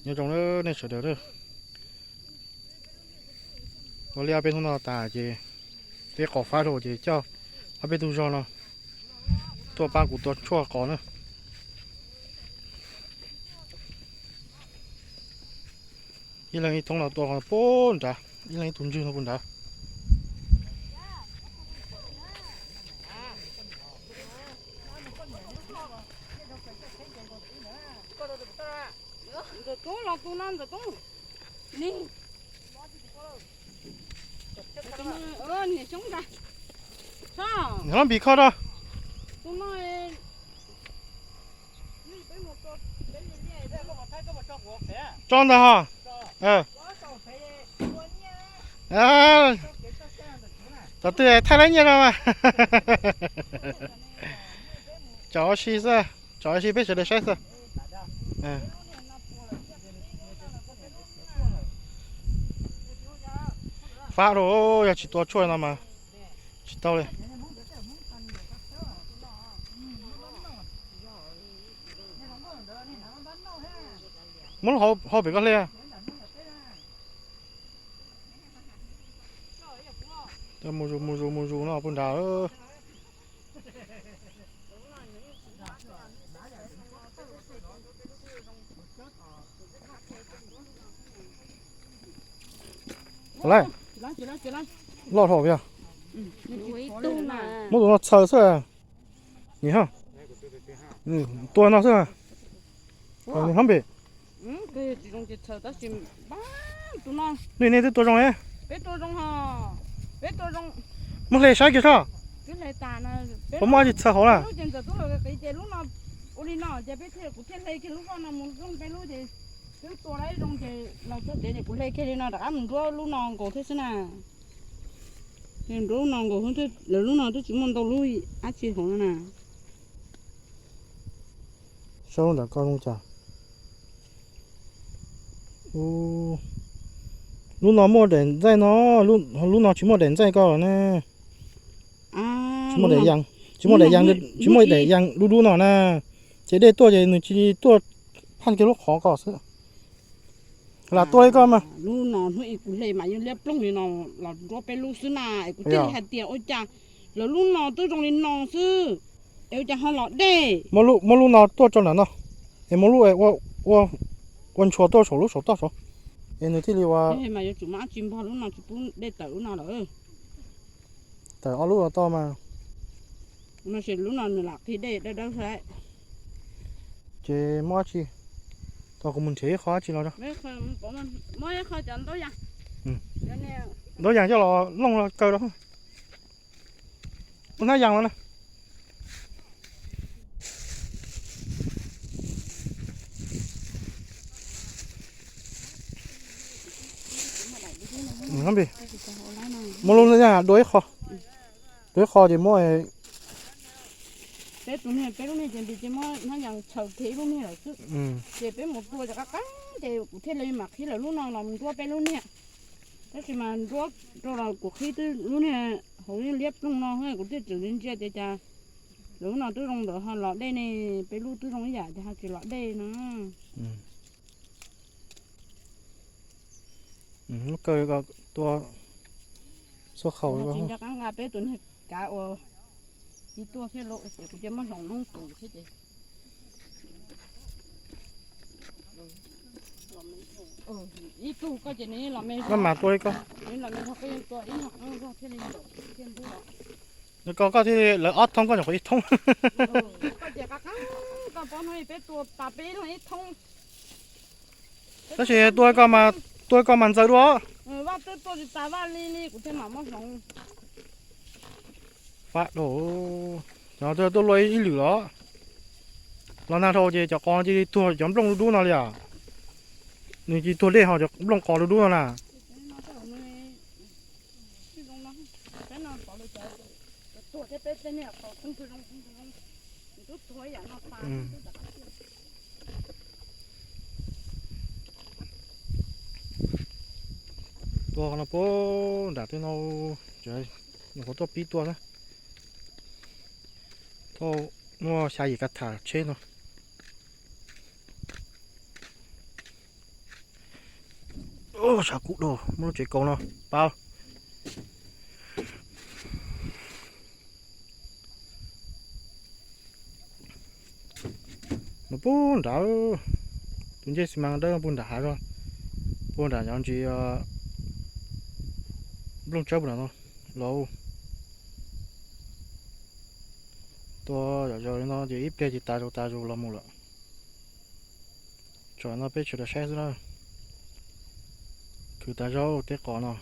Nyob zoo nej sawv daws. Ua li ob peb hnub no tas ces tej qos fab dhau ces coj ob peb tug zog no tuaj pab kuv tua tshuaj qos na. Ib leeg ib thoob no tua puag nrad, ib leeg ib tug ntswg no puag nrad. Ntxawm Tub los tus no Ntxawm Tub. Niam Xyoob ntag. Npis kho rau. Tso ntag ho. Cov twg thaij lab nyiaj no mas. Cov si xwb, cov si peb sawv daws saib xwb. Fab rau, yog tsis tua tshuaj no mas tsis tau li. Muab lub hau pem koj hle. Mus zus mus zus mus zus no puag nrad. Loj dhau yog. Muab tus no txhaws xwb. Nim tua no xwb. Nws hlob npem. Nws nej twb tua zoo. Muab hle saib kiag soj. Puas muaj tsis txhaws hauv na? Kuv hle kiag li no rov qab mus nruab lub no nkaus thiab xwb na. Nruab lub no nkaus, lawv lub no twb tsis muaj ntau lub dab tsi hauv no na. Saib lub ntawm koj zoo cas. Lub no muaj daim ntxaij no, lub no tsis muaj daim ntxaij koj na. Tsis muaj daim yas, tsis muaj daim yas, tsis muaj daim yas dub dub no na. Ces dej tuaj ces nws tsis tuaj phaj kiag lub qhov koj xwb. Lam tua li koj mas. Lub no hnub ib kuv hle mas yeej liab ploog li no los nruab peb lub xwb na, es kuv thiaj li hais tias ua cas lawv lub no twb zoo li no xwb, es ua cas ho los dej. Muab lub no tuaj tso nram no, es muab lub ua ntshua tuaj saum lub saum toj saud, es nws thiaj li ua. Mas yuav tsum muab dab tsi npog lub no tsis pub dej tawm lub no lawm. Tawm ob lub los tau mas. No ces lub no nws lam qhib dej dawb dawb xwb. Ces muab dab tsi, tos kuv mus nrhiav ib qho dab tsi los. Muab ib qho cov ntaub yas, ntaub yas coj los looj los kaw rau. Ua hnab yas los na. Muab lub hnab yas dua ib qho, dua ib qho ces muab. Peb tus niag, peb lub niag ces npis ces muab hnab yas txhaws kiag ib lub niag lawm xwb. Ces peb mus tua ces qab qab ces kuv thiaj li mam qhib lawv lub no los nruab peb lub niag. Tab sis mas nruab rau los kuv qhib twb lub niag hauv yeej liab ploog no, kuv thiaj tseem ntsia tias cas lawv lub no twb zoo ntawd ho los dej ne, peb lub twb zoo ib yam ces ho tsis los dej no. Lub kaw tua xub qhaus. Tsis nco qab nqa peb tus niag kav uas ib tuaj thiab los ces kuv cia muab hloov noob tus thiab ces. Ib tug koj ces nws los me, koj mas tua li koj, nws los me zog koj yeej tua ib nyuag qeeb zog thiaj li ntawm thiaj ntub los. Nws koj, koj thiaj li lawv ob thoob koj nyuam qhuav ib thoob. Koj ces qab qab, koj paub hnub peb tua tas peb ib leeg ib thoob. Tab sis tua koj mas, tua koj mas ntxaws dua. Vaj twb tua tsis tas Vaj li li kuv thiaj mam muab hloov. Fab dhau, cov tuaj luaj ib lwm los, los nag dhau ces cov qos cia li tuag cov nplooj dub dub no li os. Nws cia li tuag dej ho cov nplooj qos dub dub no na. Tua no puag nram tej no, nyuam qhuav tuaj pib tua na. Thauj muaj xya yim kav tham tsheb no. Tshav kub dua, muaj lub tsev kaus no pab. Mus puag nrad, tus ncej xi mas dawb puag nram hav zog, puag nram cov ntsis nplooj tsawb puag nram no los. Tua zom zaws li no ces ib pliag ces tas zus tas zus los mus lawm. Tsom no peb tsuas rau saib xwb na. Khwv tas zog tej qos no.